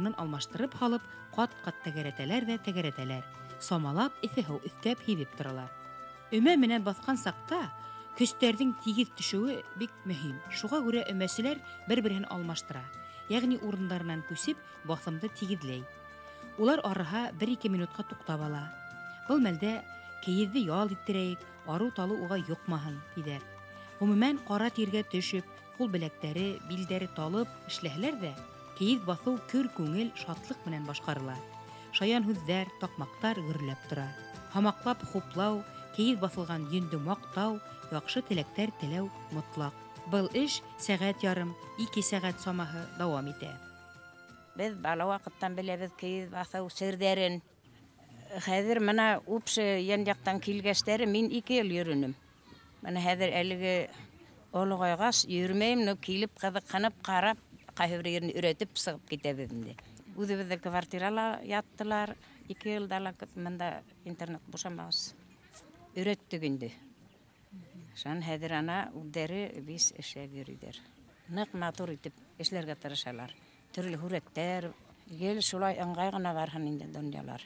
Урынын алмаштырып һалып, ҡат-ҡат тәгәрәтәләр ҙә тәгәрәтәләр. Самалап, эҫе һыу өҫтәп һибеп торалар. Өмә менән баҫҡан саҡта көстәрҙең тигеҙ төшөүе бик мөһим. Шуға күрә өмәселәр бер-береһен алмаштыра, йәғни урындарынан күсеп, баҫымды тигеҙләй. Улар арыһа бер-ике минутҡа туҡтап ала. Был мәлдә кейеҙҙе ял иттерәйек, арыу-талыу уға йоҡмаһын, тиҙәр. Ғөмүмән, ҡара тиргә төшөп, ҡул беләктәре, билдәре талып эшләһәләр ҙә, кейеҙ баҫыу көр күңел, шатлыҡ менән башҡарыла. Шаян һүҙҙәр, таҡмаҡтар гөрләп тора. Һамаҡлап хуплау, кейеҙ баҫылған йөндө маҡтау, яҡшы теләктәр теләү мотлаҡ. Был эш сәғәт ярым, 2 сәғәт самаһы дауам итә. Беҙ бала ваҡыттан беләбеҙ кейеҙ баҫыу серҙәрен. Хәҙер мына упшы йән яҡтан килгәстәре мин 2 йыл йөрөнөм. Мына хәҙер әлеге олоғайғас йөрөмәйем, но килеп ҡыҙыҡһынып ҡарап, ҡайһы бер ерен өйрәтеп сығып китәбеҙ инде. Үҙебеҙҙә квартирала яттылар, 2 йылда ла мында интернат бушамағас. Өйрәттек инде. Шунан хәҙер ана үҙҙәре бис эшләп йөрөйҙәр. Ныҡ матур итеп эшләргә тырышалар. Төрлө һүрәттәр, гел шулай ыңғай ғына барһын инде донъялар.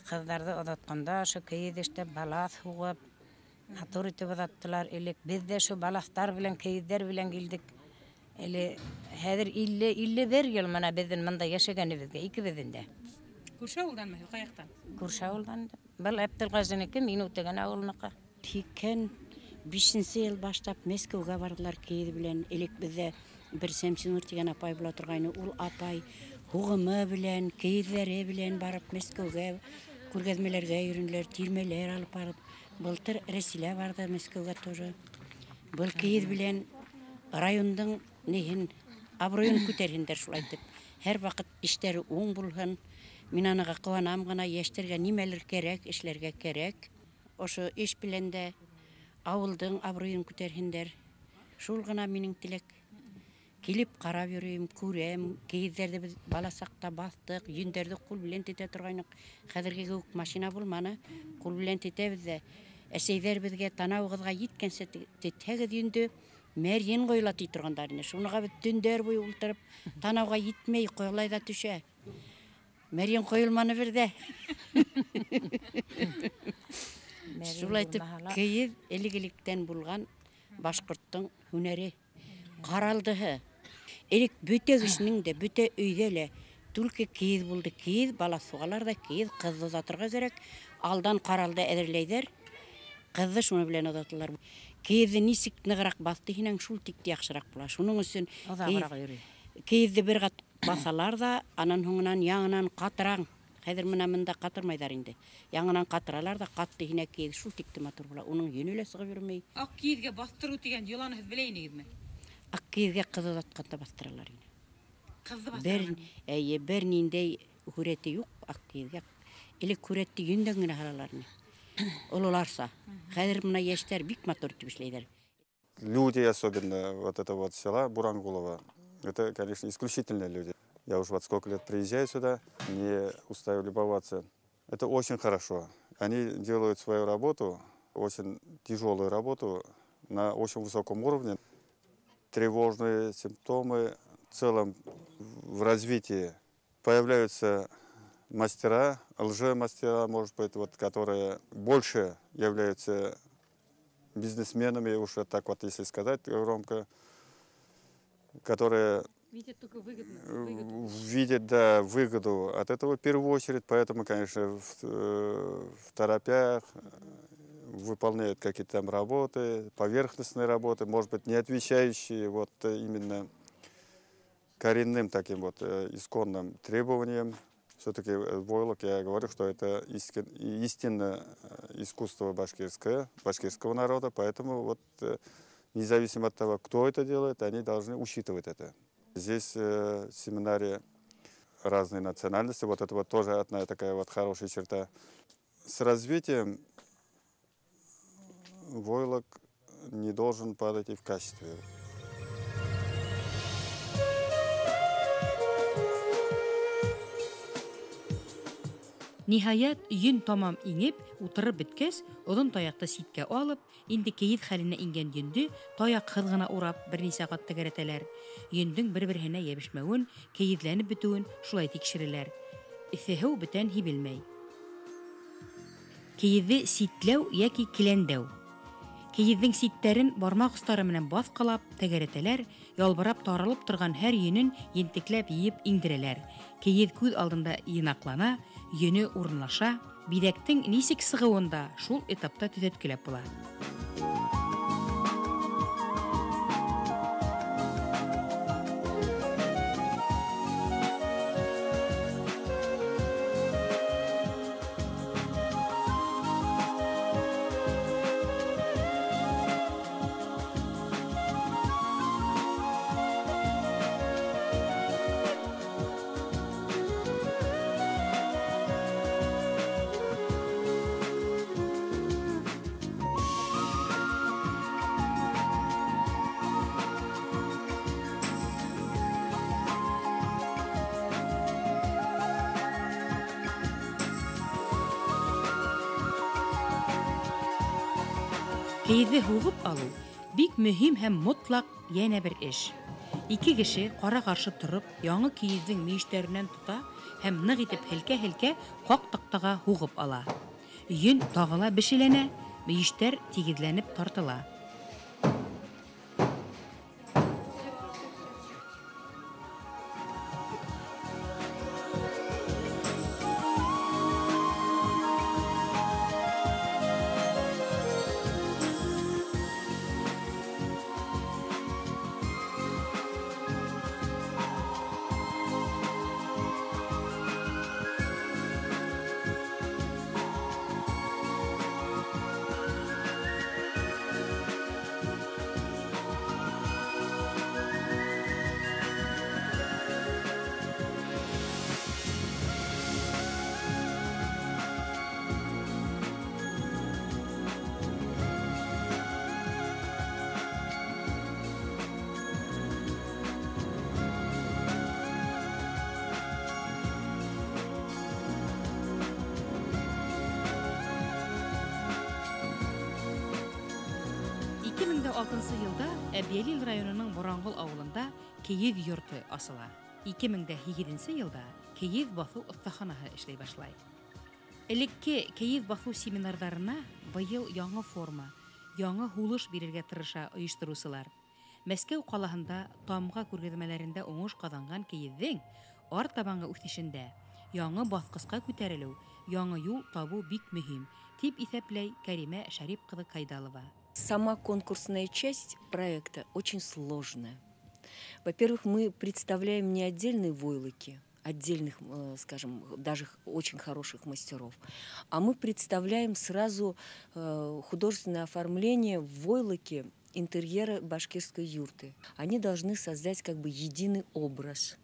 Ҡыҙҙарҙы оҙатҡанда ошо кейеҙ эштәп, балаҫ һуғып, матур итеп оҙаттылар. Элек беҙ ҙә шул балаҫтар белән, кейеҙҙәр белән килдек. Әле хәҙер 51 йыл мына беҙҙең мында йәшәгәнебеҙгә, икебеҙҙең дә. Күрше ауылданмы һеҙ, ҡай яҡтан? Күрше ауылдан. Был Әптелғазинеке, мин Үтәгән ауылыныҡы. 85 йыл башлап Мәскәүгә барҙылар кейеҙ белән. Элек беҙҙә бер Сәмсинур тигән апай була торғайны. Ул апай һуғымы белән, кейеҙҙәре белән барып Мәскәүгә күргәҙмәләргә йөрөнөләр, тирмәләр алып барып. Былтыр Рәсилә барҙы Мәскәүгә тоже. Был кейеҙ белән райондың неһен, абруйын күтәрһендәр шулай итеп. Һәр ваҡыт эштәре уң булһын. Мин аныға ҡыуанам ғына, йәштәргә нимәлер кәрәк, эшләргә кәрәк. Ошо эш белән дә ауылдың абруйын күтәрһендәр. Шул ғына минең теләк. Килеп ҡарап йөрөйөм, күрәм. Кейеҙҙәрҙе беҙ бала саҡта баҫтыҡ, йөндәрҙе ҡул белән тетә торғайныҡ. Хәҙерге кеүек машина булманы, ҡул белән тетәбеҙ ҙә. Әсәйҙәр беҙгә танауығыҙға еткәнсә тетһәгеҙ йөндө, мәрйен ҡойола ти торғандар ине. Шуныға беҙ төндәр буйы ултырып, танауға етмәй, ҡойолай ҙа төшә. Мәрйен ҡойолманы бер ҙә. Шулай итеп, кейеҙ элек-электән булған башҡорттоң һөнәре. Ҡаралдыһы. Элек бөтә кешенең дә, бөтә өйҙә лә түлке кейеҙ булды. Кейеҙ, бала суғалар ҙа, кейеҙ ҡыҙҙы оҙатырға кәрәк. Алдан ҡаралды әҙерләйҙәр. Ҡыҙҙы шуны белән оҙаталар. Кейеҙҙе нисек нығыраҡ баҫты һинең, шул тикле яҡшыраҡ була. Шуның өсөн Оҙағыраҡ йөрөй. кейеҙҙе бер ҡат баҫалар ҙа, анан һуңынан яңынан ҡатыраң. Хәҙер мына мында ҡатырмайҙар инде. Яңынан ҡатыралар ҙа, ҡатты һинә кейеҙ шул тикле матур була. Уның йөнө лә сығып йөрөмәй. Аҡ кейеҙгә баҫтырыу тигән йоланы һеҙ белә инегеҙме? Аҡ кейеҙгә ҡыҙ оҙатҡанда баҫтыралар ине. Ҡыҙҙы баҫтыралар? Эйе, бер ниндәй һүрәте юҡ аҡ кейеҙгә. Элек һүрәтте йөндән генә һалалар ине. Ололарса. Хәҙер мына йәштәр бик матур итеп эшләйҙәр. Люди, особенно вот это вот села Бурангулова, это, конечно, исключительные люди. Я уж вот сколько лет приезжаю сюда, не устаю любоваться. Это очень хорошо. Они делают свою работу, очень тяжелую работу, на очень высоком уровне. Тревожные симптомы в целом в развитии. Появляются мастера, лжемастера, может быть, которые больше являются бизнесменами, уж так вот, если сказать громко, которые Видят только выгоду. Видят, да, выгоду от этого в первую очередь, поэтому, конечно, в торопях выполняют какие-то работы, поверхностные работы, может быть, не отвечающие именно коренным таким исконным требованиям. Все-таки войлок, я говорю, что это истинно искусство башкирское, башкирского народа, поэтому независимо от того, кто это делает, они должны учитывать это. Здесь в семинаре разные национальности, это тоже одна такая хорошая черта. С развитием войлок не должен падать и в качестве. Ниһаять, йөн тамам иңеп, утырып беткәс, оҙон таяҡты ситкә алып, инде кейеҙ хәленә ингән йөндө таяҡһыҙ ғына урап бер нисә ҡат тәгәрәтәләр. Йөндөң бер-береһенә йәбешмәүен, кейеҙләнеп бөтөүен шулай тикшерәләр. Эҫе һыу бүтән һибелмәй. Кейеҙҙе ситләү йәки келәндәү. Кейеҙҙең ситтәрен бармаҡ остары менән баҫҡылап тәгәрәтәләр, ялбырап таралып торған һәр йөнөн ентекләп йыйып иңдерәләр. Кейеҙ күҙ алдында йыйнаҡлана, йөнө урынлаша, биҙәктең нисек сығыуын да шул этапта төҙәткеләп була. Кейеҙҙе һуғып алыу бик мөһим һәм мотлаҡ йәнә бер эш. Ике кеше ҡара-ҡаршы тороп, яңы кейеҙҙең мөйөштәренән тота һәм ныҡ итеп һелкә-һелкә ҡаҡ таҡтаға һуғып ала. Йөн тағы ла бешеләнә, мөйөштәр тигеҙләнеп тартыла. Йылда Әбйәлил районының Боранғол ауылында кейеҙ йорто асыла. 2008 йылда кейеҙ баҫыу оҫтаханаһы эшләй башлай. Элекке кейеҙ баҫыу семинарҙарына быйыл яңы форма, яңы һулыш бирергә тырыша ойоштороусылар. Мәскәү ҡалаһында тамға күргәҙмәләрендә уңыш ҡаҙанған кейеҙҙең артабанғы үҫешендә яңы баҫҡысҡа күтәрелеү, яңы юл табыу бик мөһим, тип иҫәпләй Кәримә Шәрип ҡыҙы Кайдалова. Сама конкурсная часть проекта очень сложная. Во-первых, мы представляем не отдельные войлоки, отдельных, скажем, даже очень хороших мастеров, а мы представляем сразу художественное оформление в войлоке интерьера башкирской юрты. Они должны создать как бы единый образ.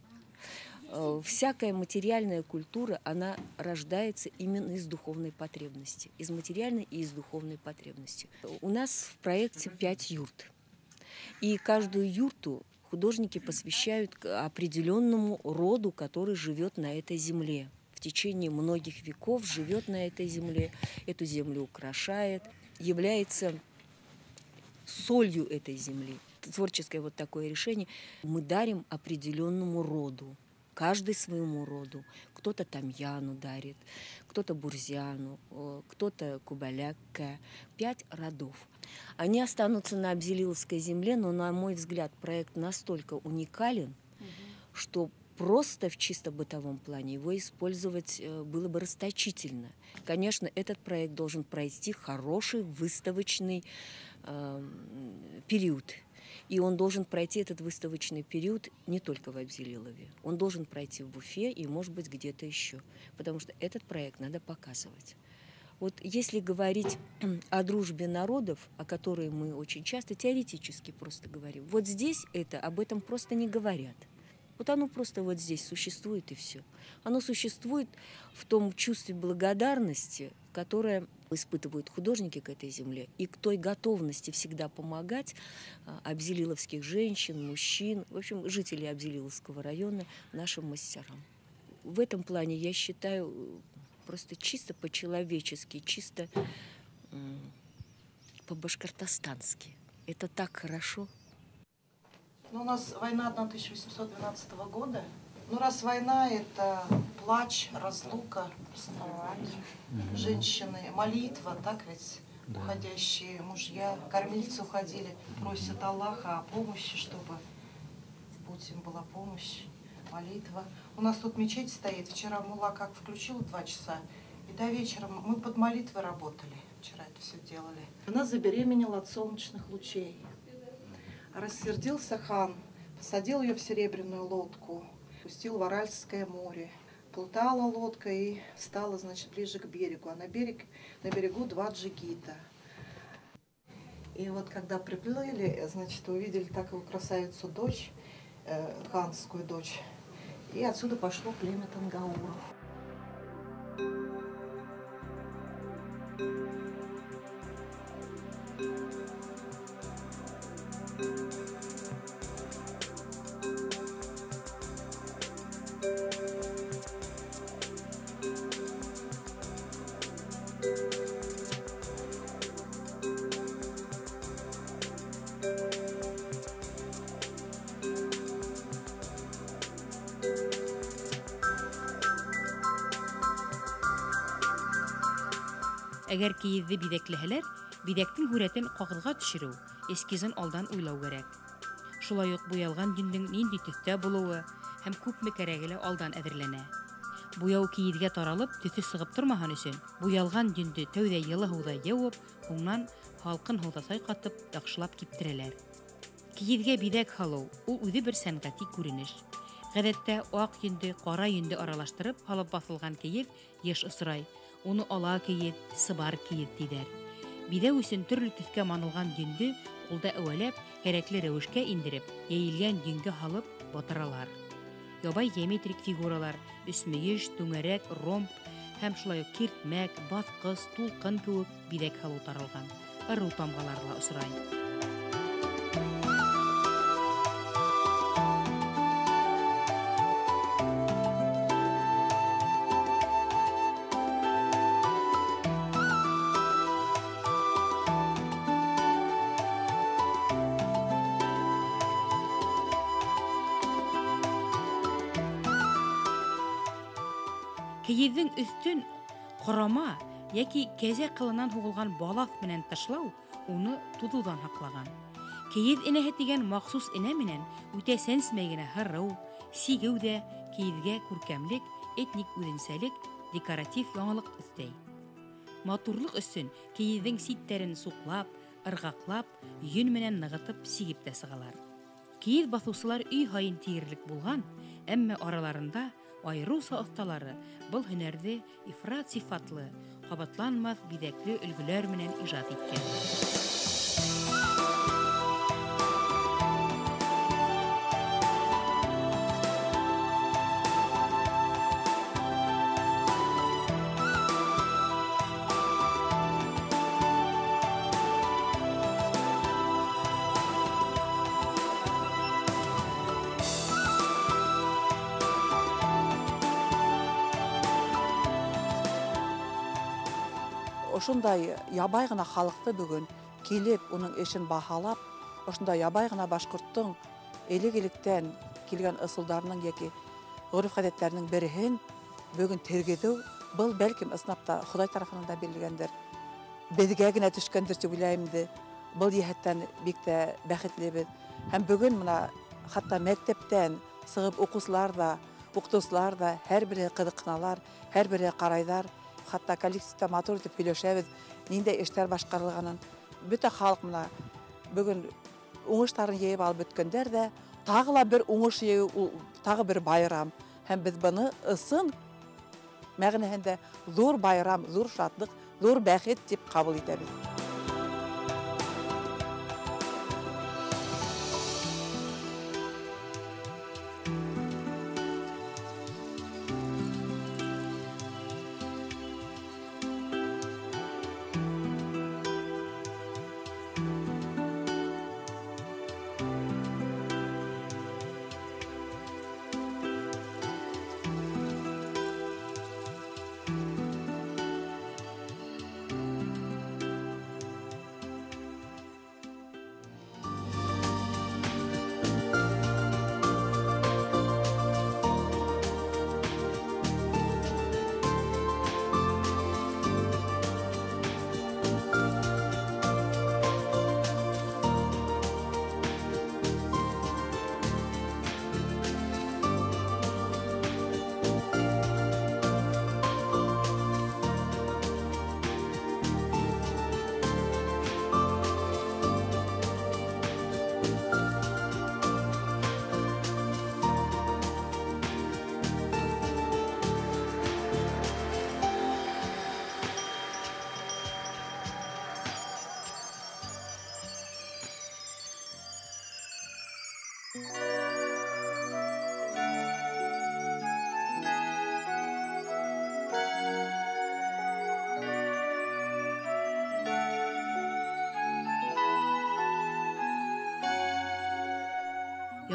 Всякая материальная культура, она рождается именно из духовной потребности, из материальной и из духовной потребности. У нас в проекте 5 юрт, и каждую юрту художники посвящают определенному роду, который живет на этой земле. В течение многих веков живет на этой земле, эту землю украшает, является солью этой земли. Творческое вот такое решение мы дарим определенному роду. Каждый своему роду. Кто-то тамьяну дарит, кто-то бурзяну, кто-то кубалякка. 5 родов. Они останутся на Абзелиловской земле, но, на мой взгляд, проект настолько уникален, что просто в чисто бытовом плане его использовать было бы расточительно. Конечно, этот проект должен пройти хороший выставочный период. И он должен пройти этот выставочный период не только в Абзелилове. Он должен пройти в Уфе и, может быть, где-то еще. Потому что этот проект надо показывать. Вот если говорить о дружбе народов, о которой мы очень часто теоретически просто говорим, вот здесь это, об этом просто не говорят. Вот оно просто вот здесь существует, и все. Оно существует в том чувстве благодарности, которое испытывают художники к этой земле, и к той готовности всегда помогать абзелиловских женщин, мужчин, в общем, жителей Абзелиловского района нашим мастерам. В этом плане, я считаю, Просто чисто по-человечески, чисто по-башкортостански. Это так хорошо. Ну, у нас война 1812 года. Ну, раз война, это плач, разлука, женщины, молитва, так ведь? Да. Уходящие мужья, кормильцы уходили, просят Аллаха о помощи, чтобы в путь им была помощь, молитва. У нас тут мечеть стоит. Вчера мулла как включил 2 часа, и до вечера мы под молитвой работали. Вчера это все делали. Она забеременела от солнечных лучей. Рассердился хан, посадил ее в серебряную лодку, пустил в Аральское море. Плутала лодка и стала, значит, ближе к берегу. А на берегу 2 джигита. И вот когда приплыли, значит, увидели такую красавицу дочь, ханскую дочь. И отсюда пошло племя тангауров. Әгәр кейеҙҙе биҙәкләһәләр, биҙәктең һүрәтен ҡағыҙға төшөрөү, эскизын алдан уйлау кәрәк. Шулай уҡ буялған йөндөң ниндәй төҫтә булыуы һәм күпме кәрәге лә алдан әҙерләнә. Буяу кейеҙгә таралып, төҫө сығып тормаһын өсөн, буялған йөндө тәүҙә йылы һыуҙа йыуып, һуңынан һалҡын һыуҙа сайҡатып, яҡшылап киптерәләр. Кейеҙгә биҙәк һалыу ул үҙе бер сәнғәти күренеш. Ғәҙәттә аҡ йөндө, ҡара йөндө аралаштырып һалып баҫылған кейеҙ йыш осрай. Уны ала кейеҙ, сыбар кейеҙ тиҙәр. Биҙәү өсөн төрлө төҫкә манылған йөндө ҡулда әүәләп, кәрәкле рәүешкә индереп, йәйелгән йөнгә һалып батыралар. Ябай геометрик фигуралар, өсмөйөш, түңәрәк, ромб һәм шулай уҡ киртмәк, баҫҡыс, тулҡын кеүек биҙәк һалыу таралған. Ырыу тамғалары ла осрай. Кейеҙҙең өҫтөн ҡорама йәки кәзә ҡылынан һуғылған балаҫ менән тышлау уны туҙыуҙан һаҡлаған. Кейеҙ энәһе тигән махсус энә менән үтә сәнсмәй генә һырыу, сигеү ҙә кейеҙгә күркәмлек, этник үҙенсәлек, декоратив яңылыҡ өҫтәй. Матурлыҡ өсөн кейеҙҙең ситтәрен суҡлап, ырғаҡлап, йөн менән нығытып сигеп тә сығалар. Кейеҙ баҫыусылар өй һайын тиерлек булған, әммә араларында айырыуса оҫталары был һөнәрҙе ифрат сифатлы, ҡабатланмаҫ биҙәкле өлгөләр менән ижад иткән. Ошондай ябай ғына халыҡты бөгөн килеп, уның эшен баһалап, ошондай ябай ғына башҡорттоң элек-электән килгән ысулдарының йәки ғөрөф-ғәҙәттәренең береһен бөгөн тергеҙеү, был бәлкем ысынлап та Хоҙай тарафынан да бирелгәндер. Беҙгә генә төшкәндер тип уйлайым инде. Был йәһәттән бик тә бәхетлебеҙ. Һәм бөгөн мына хатта мәктәптән сығып уҡыусылар ҙа, уҡытыусылар ҙа һәр береһе ҡыҙыҡһыналар, һәр береһе ҡарайҙар. Хатта коллективта матур итеп һөйләшәбеҙ, ниндәй эштәр башҡарылғанын. Бөтә халыҡ мына бөгөн уңыштарын йыйып алып бөткәндәр ҙә, тағы ла бер уңыш йыйыу, ул тағы бер байрам. Һәм беҙ быны ысын мәғәнәһендә ҙур байрам, ҙур шатлыҡ, ҙур бәхет тип ҡабул итәбеҙ.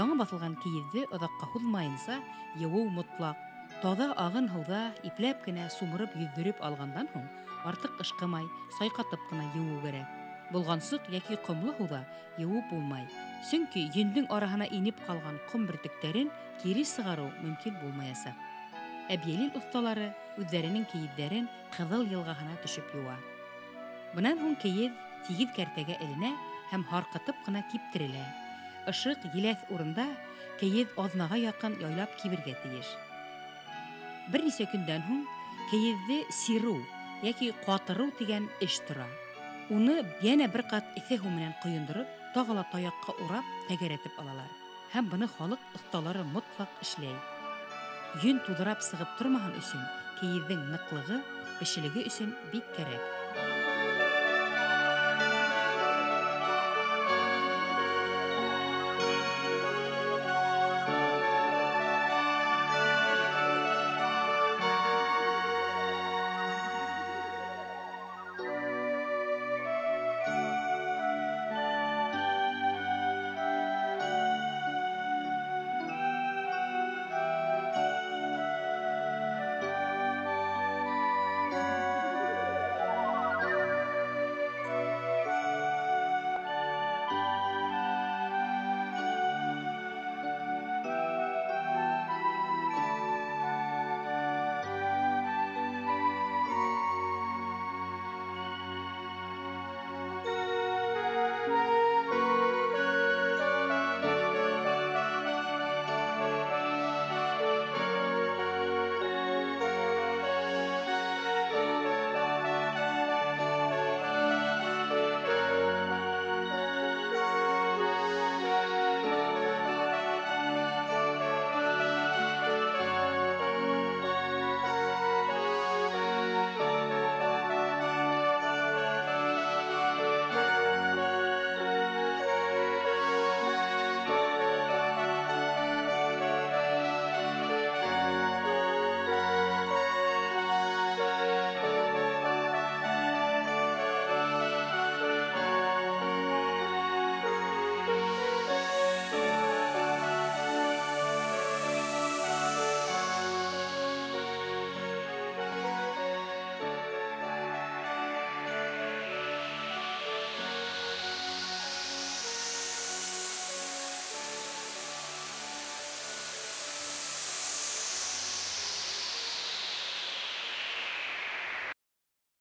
Яңы баҫылған кейеҙҙе оҙаҡҡа һуҙмайынса йыуыу мотлаҡ. Таҙа ағын һыуҙа ипләп кенә сумырып йөҙҙөрөп алғандан һуң артыҡ ышҡымай, сайҡатып ҡына йыуыу кәрәк. Болғансыҡ йәки ҡомло һыуҙа йыуып булмай. Сөнки йөндөң араһына инеп ҡалған ҡом бөртөктәрен кире сығарыу мөмкин булмаясаҡ. Әбйәлил оҫталары үҙҙәренең кейеҙҙәрен Ҡыҙыл йылғаһына төшөп йыуа. Бынан һуң кейеҙ тигеҙ кәртәгә эленә һәм һарҡытып ҡына киптерелә. Ышыҡ, еләҫ урында кейеҙ аҙнаға яҡын яйлап кибергә тейеш. Бер нисә көндән һуң кейеҙҙе сирыу йәки ҡатырыу тигән эш тора. Уны йәнә бер ҡат эҫе һыу менән ҡойондороп, тағы ла таяҡҡа урап тәгәрәтеп алалар. Һәм быны халыҡ оҫталары мотлаҡ эшләй. Йөн туҙырап сығып тормаһын өсөн кейеҙҙең ныҡлығы, бешелеге өсөн бик кәрәк.